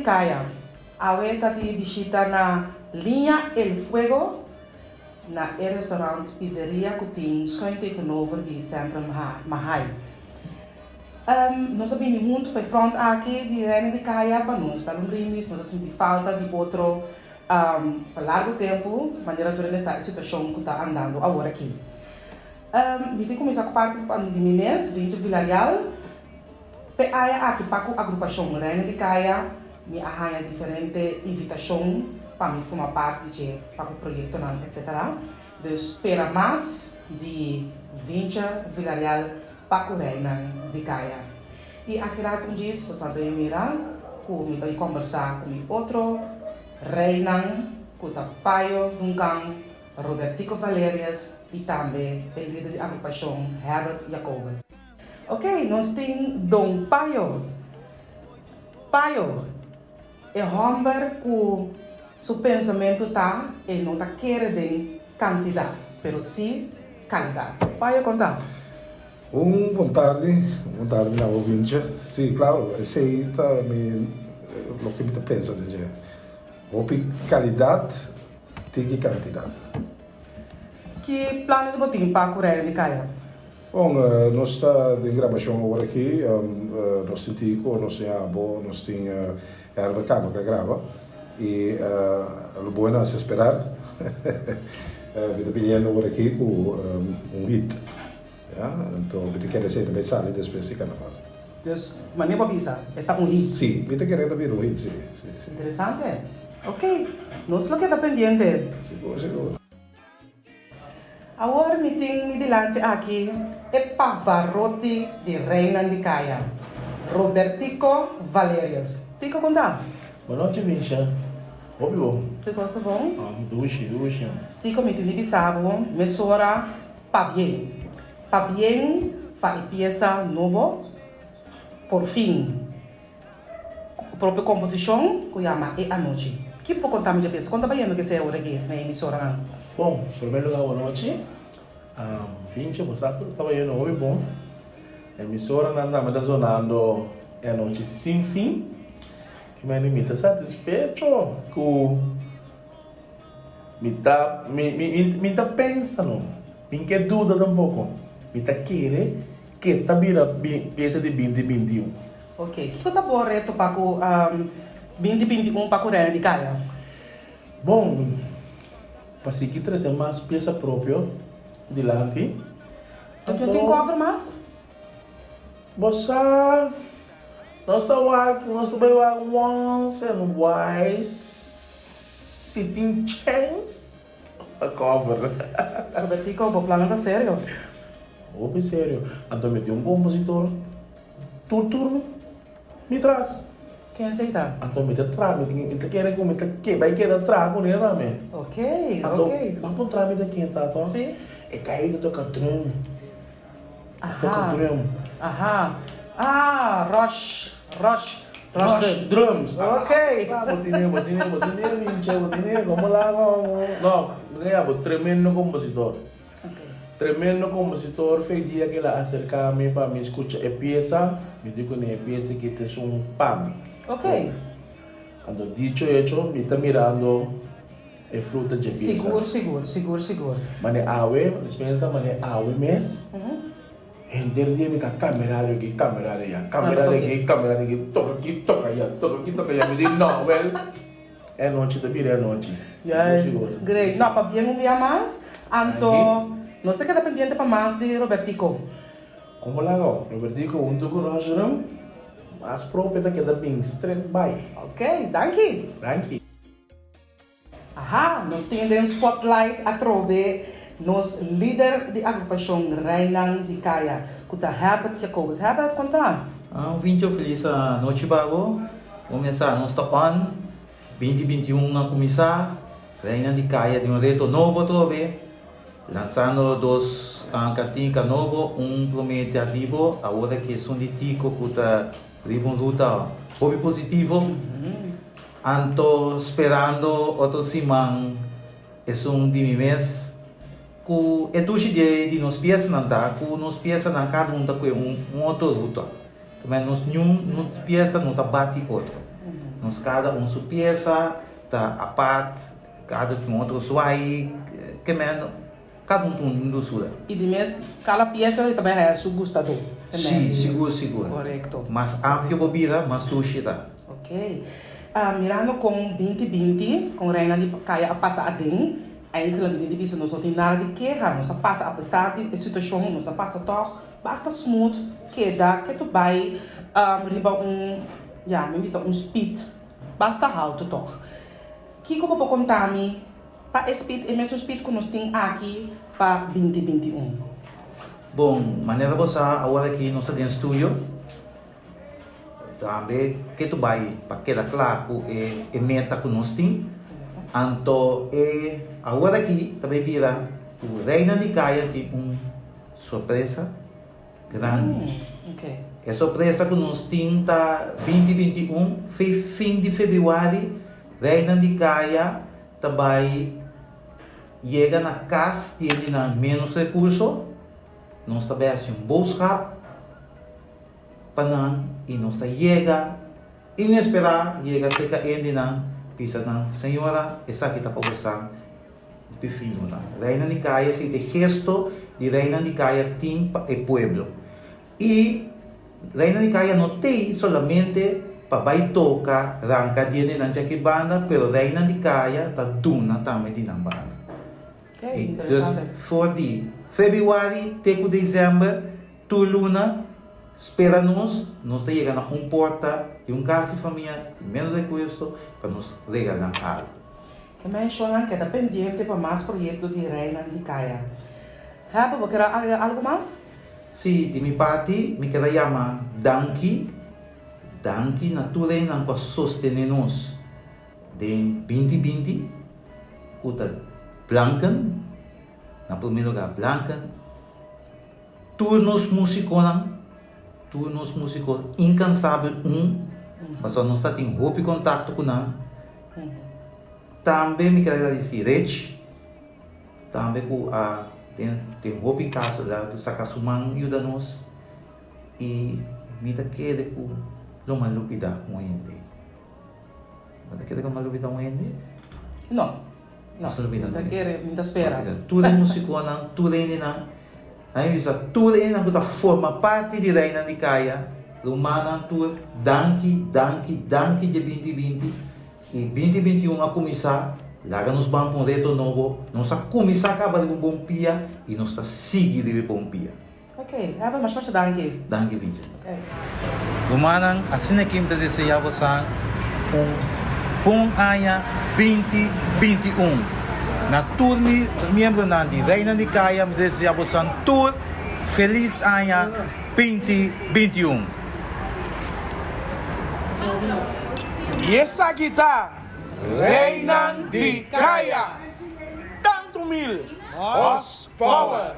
di Kaya awe ta di bishita na Liña El Fuego na e restaurant Pizzeria ku tin schuin tegenover di Centrum Mahaai. Nos a bini huntu pa e front aki di Reina di Kaya pa nos dal un brindis, nos a sinti falta di otro pa largu tempu manera tur hende sa e situashon ku ta andando awor aki. Mi tin kuminsá ku parti di mi mes, Vintje Villarreal. P'e aña aki pa ku agrupashon Reina di Kaya mi a haña diferente invitashon pa mi forma parti di dje pa ku proyektonan etsetera. Dus spera mas di Vintje Villarreal pa ku Reinan di Kaya. I aki rato un djis bo sa bay mira ku mi bay kombersá ku mi otro reinan ku ta Payo Duncan, Robertico Valerius i tambe e lider di agrupashon Herbert Jacobus. Ok, nos tin Don Payo. Payo, e hòmber ku su pensamentu ta e no ta kere den kantidat, pero sí kalidat. Payo, kon ta? Un bon tardi, un bon tardi na bo Vintje. Sí, klaro, esei ta mi loke mi ta pensa den dje. Hopi kalidat tin ki kantidat. Ki planes bo tin pa ku Reina di Kaya? Bon, nos ta den grabashon awor aki. Nos tin Tico, nos tin abo, nos tin Herbert kaba ka graba. I lo bueno hace esperar. Mi ta biniendo awor aki ku un hit. Ya, anto mi ta kere esei ta bai sali despues di karnaval. Dus, manera bo a bisa, e ta un hit? Sí, mi ta kere e ta bira un hit, sí, sí, sí. Interesante. Ok, nos lo keda pendiente. Sigur, sigur. Awor mi tin mi dilanti aki e Pavarotti di Reinan di Kaya, Robertico Valerius. Tico, kon ta? Bon nochi Misha, hopi bon. Tur kos ta bon? Dushi, dushi. Tico, mi tin di bisa bo mesora pabien. Pabien pa e piesa nobo, Por fin. Propio komposishon ku yama E Anochi. Ki por konta mi dje bes? Kon ta bayendo ke sea ora aki na e emisoranan? Bon, promé lugar bo nochi. Vinche, bo sa ku ta bayendo hopi bon. Emisoranan tambe ta zonando E Anochi sin fin. Ki mende mi ta satisfecho ku Mi ta, mi, mi, mi, mi ta pensa no. Mi n ke duda tampoko. Mi ta kere ke ta bira piesa di binti 21. Ok, kiko ta bo reto pa ku binti 21 pa ku Reina di Kaya? Bon, pa sigui trese mas piesa propio dilanti. Anto tin cover mas? Bo sa, nos ta wak, nos ta bai wak once and wise si tin chance pa cover. Robertico, bo plannan ta serio? Hopi serio. Anto mi tin un compositor tur turno mi tras. Ken esei ta? Anto mi ta traha, mi ta kere ku mi ta bai keda traha kuné tambe. Ok, Anto, ok. bo a puntra mi ta ken ta to? Si. E kai ta toka drum. Aha, aha, ah, Rush, Rush, Rush Drums. Ok. Ah, bo tine, bo tine, bo tine, Minche, bo tine, como la como. No, mira, bo tremendo compositor. Ok. Tremendo compositor, fe dia que el a acerca mi pa mi escucha e pieza, mi di cune e pieza aki ta esun pa mi. Ok. Anto dicho hecho, mi ta mirando. E fruta dje bisa. Sigur, sigur, sigur, sigur. Mane awe, dispensa, mane awe mes, henter dia mi ta cambia radio aki, cambia radio aya, cambia radio aki, cambia radio aki, toca aki, toca aya, toca aki, toca aya, mi di no, wel, e anochi ta bira e anochi, sigur, sigur. Great, no, pabien un bia mas, anto nos ta keda pendiente pa mas di Robertico. Como lago, Robertico hunto cu Roger, mas propio ta keda bin straight bai. Ok, danki. Danki. Aha, nos tin den spotlight atrobe nos lider di agrupashon Reinan di Kaya, ku ta Herbert Jacobus. Herbert, kon ta? Un vintio felis anochi pa bo. Bo mesa nos ta on. Binti 21 a kuminsá. Reinan di Kaya di un reto nobo atrobe. Lansando dos kantika nobo, un promete aribo, awor aki esun di Tico ku ta riba un ruta hopi positivo. Anto sperando otro siman esun di mi mes ku e dushi di di nos piesanan ta ku nos piesanan kada un ta kue un otro ruta. Nos niun piesa no ta bati otro. Nos kada un su piesa ta apart, kada tin un otro swai, ke men kada un tin un dulsura. I di mes kada piesa ta bai haya su gustadó. Si, sigur sigur. Korekto. Mas amplio bo bira, mas dushi ta. Ok. Mirando kon 2020, kon Reina di Kaya a pasa aden, eigenlijk mi tin di bisa nos no tin nada di keha, nos a pasa apesar di e situashon, nos a pasa tòg basta smooth, keda ketu bai riba un, ya, mi bisa un speed basta haltu tòg. Kiko bo por konta mi pa e speed, e mesun speed ku nos tin aki pa 2021? Bon, manera bo sa awor aki nos ta den studio. Tambe ke tu bai pa keda kla ku e e meta ku nos tin. Anto e awor aki ta bai bira ku Reina di Kaya tin un sorpresa grandi. E sorpresa ku nos tin ta 2021 fe fin di febrüari Reina di Kaya ta bai yega na kas di hendenan menos rekurso. Nos ta bai hasi un boodschap. Pa nan i nos ta yega inesperá yega serka hendenan bisa nan, Señora, esaki ta pa bosan bifinonan. Reinan di kaya esei ta e gesto di reinan di kaya tin pa e pueblo. I reinan di kaya no tei solamente pa bai toka ranka di hendenan djaki banda, pero reinan di kaya ta duna tambe di nan banda. Dus for di febrüari te ku desèmber Tur luna, spera nos, nos ta yega na un porta di un kas di famia di menos rekuerso pa nos regalá algu. E menshonnan keda pendiente pa mas proyekto di Reinan di Kaya. Herbert, bo kier a agrega algu mas? Sí, di mi parti mi kier a yama danki, danki na tur esnan ku a sostené nos den 2020, ku ta Blanken, na promé lugá Blanken, Tur nos musiconan, tur nos musico incansabel un, pasobra nos ta tin hopi contacto cu nan. Tambe mi kier agradeci Rich, tambe cu a den den hopi caso el a saca su man yuda nos y mi ta kere cu lo mas lubida un hende. Bo ta kere ku mi a lubida un hende? No. No. Mi ta kere, mi ta spera. Tur e musikonan, tur e hendenan, nan a bisa tur e hendenan ku ta forma parti di Reinan di Kaya, rumannan tur, danki, danki, danki dje 2020 i 2021 a kuminsá, laga nos ban pa un reto nobo, nos a kuminsá kaba riba un bon pia i nos ta sigui riba e bon pia. Ok, Herbert, masha masha danki. Danki Vince. Rumannan, asina ki mi ta desea bosan un bon aña 2021. Na tur mi miembronan di Reina di Kaya mi ta desea bosan tur felis aña 2021. I esaki ta Reinan di Kaya! Tantu mil horsepower!